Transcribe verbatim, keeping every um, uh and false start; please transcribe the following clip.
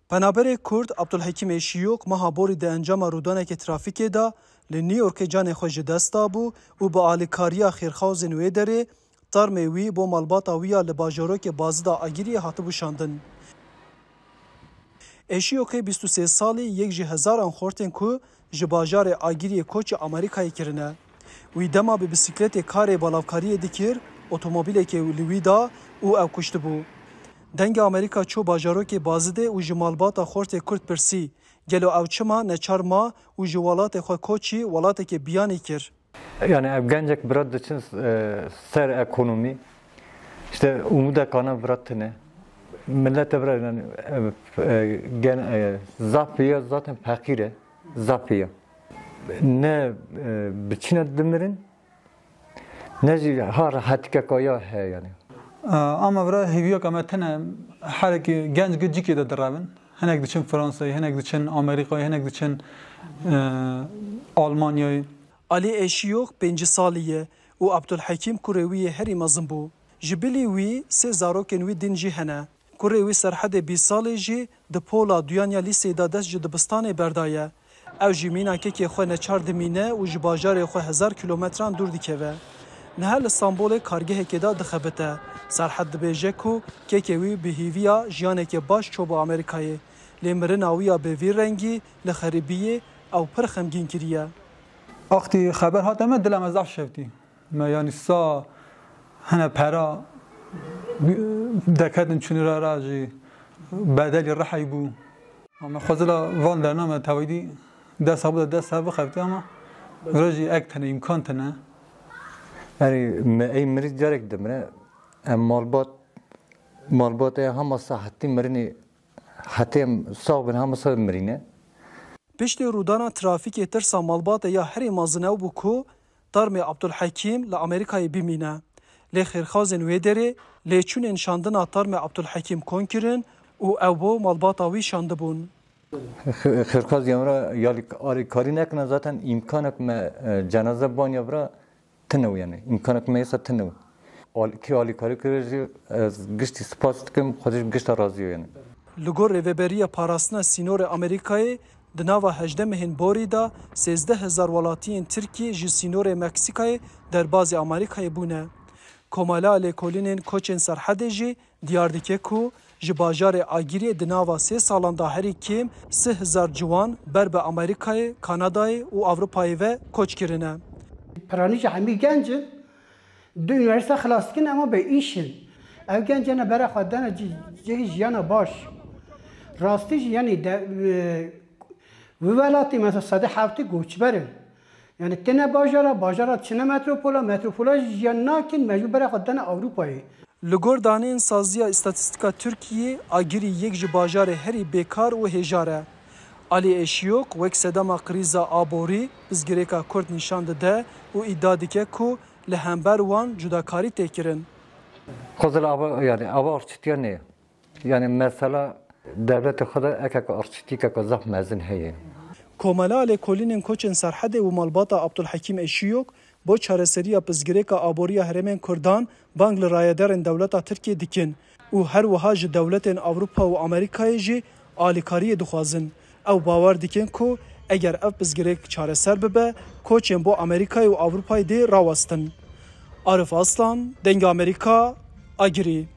Penaberê Kurd Abdulhekîm Êşiyok meha borî di encama rûdaneke trafîkê de li New Yorkê canê xwe ji dest dabû û bi alîkariya xêrxwazên wê derê termê wî bo malbata wî ya li bajarokê Bazî de Agiriyê hatibû şandin. Êşiyokê bîst û sê salî yek ji hezaran xortên ku ji bajarê Agiriyê koçî Amerîkayê kirine. Wî dema bi bisiklêtê karê balavkariyê dikir, otomobîlekê li wî da û ew kuştibû. Dengê Amerîka çû bajarokê Bazidê û ji malbata xortê Kurd pirsî, gelo ew çima neçar ma û ji welatê xwe koçî welatekê biyanî kir? Yani ev gencek bira diçin, e, ser ekonomi. İşte umudekana bira tine. Millete bira yani, e, e, gen, e, zaf ya zaten fakir e. Zaf ya. Ne, e, biçine dimirin, ne jî ha rehetikeka ya heye yani. Ama vira hêviyeka me tine, herek genc gi cîkê de direvin. Hinek diçin Fransayê, hinek diçin Amerîkayê, hinek diçin, e, Almanyayê. Alî Êşiyok pêncî salî ye û Abdulhekîm kurê wî yê herî mezin bû. Ji bilî wî sê zarokên wî din jî hene. Kurê wî Serhedê bîst salî jî di pola duyan ya lîseyê de dest ji dibistanê berdaye. Ew jî mîna kekê xwe neçar dimîne û ji bajarê xwe hezar kîlometran dûr dikeve. Niha li Stenbolê kargehekê de dixebite. Serhed dibêje ku kekê wî bi hêviya jiyanekê baş çû bo Amerîkayê. Lê mirina wî ya bi vî rengî li xerîbiyê ew pir xemgîn kiriye. Axtî xeber hate me, dila me zaf şewtî. Me yanî sa hene pera deketin çûnî re ra jî bedelî rihey bû. Ama xwezila van dername tewedî dest hebû de dest hev bixebitî ama vira jî ek tene îmkan tene. Erê me ey mirî carek dimire. Em malbat, malbatê hema sa hetî mirinî, hetê em sax bin hema sa mirîne. Piştî rûdana trafîkê tirsa malbatê ya herî mezin ew bû ku termê Abdulhekîm li Amerîkayê bimîne. Lê xêrxwazên wê derê lêçûnên şandina termê Abdulhekîm kon kirin û ew bo malbata wî şandibûn. Xêrxwaz yamra yalî alîkarî nekine zaten îmkanek me, e, cenaze banya vira tine yani. Îmkanek me yesa tine. Al-, kî alîkarî kiriye jî ez giştî spas dikim, Xwedê ji gişta razî yo yani. Li gor Rêveberiya Parastina Sînorê Amerîkayê, di nava hejdeh mehên borî de sêzdeh hezar welatiyên Tirkiyê ji sînorê Meksîkayê derbazî Amerîkayê bûne. Komela lêkolînên koçên Serhedê jî diyar dike ku ji bajarê Agiriyê di nava sê salan de herî kêm sê hezar ciwan ber bi Amerîkayê, Kanadayê û Ewropayê ve koç kirine. Piranî jî hemî genc in. Du unîversîte xilas dikin, ema bê îş in. Ev genc yene bere xwe dene cî-, cihê jiyana baş. Rastî jî, yanî de, e, wî welatî mesela sedê heftê goçber in. Yanî têne bajara, bajara çine metropola, metropola jî jiyan nakin, mecbûr bere xwe dene Ewropayê. Li gor daneyên Saziya Îstatîstîka Tirkiyê, Agirî yek ji bajarê herî bêkar û hêjar e. Alî Êşiyok wek sedema krîza aborî pirsgirêka Kurd nîşan dide û îdia dike ku li hember wan cudakarî tê kirin. Xwezil ava, yani ava arçitiya ne. Yani mesela devletê xwe de ekeka arçitîkeka zaf mezin heye. Komela Lêkolînên Koçên Serhedê û malbata Abdulhekîm Êşiyok bo çareseriya pirsgirêka aborî ya herêmên Kurdan bang li rayedarên dewleta Tirkiyê dikin û her wiha ji dewletên Ewropa û Amerîkayê jî alîkariyê dixwazin. Ew bawer dikin ku eger ev pirsgirêk çareser bibe, koçên bo Amerîkayê û Ewropayê dê rawestin. Arif Aslan, Dengê Amerîka, Agirî.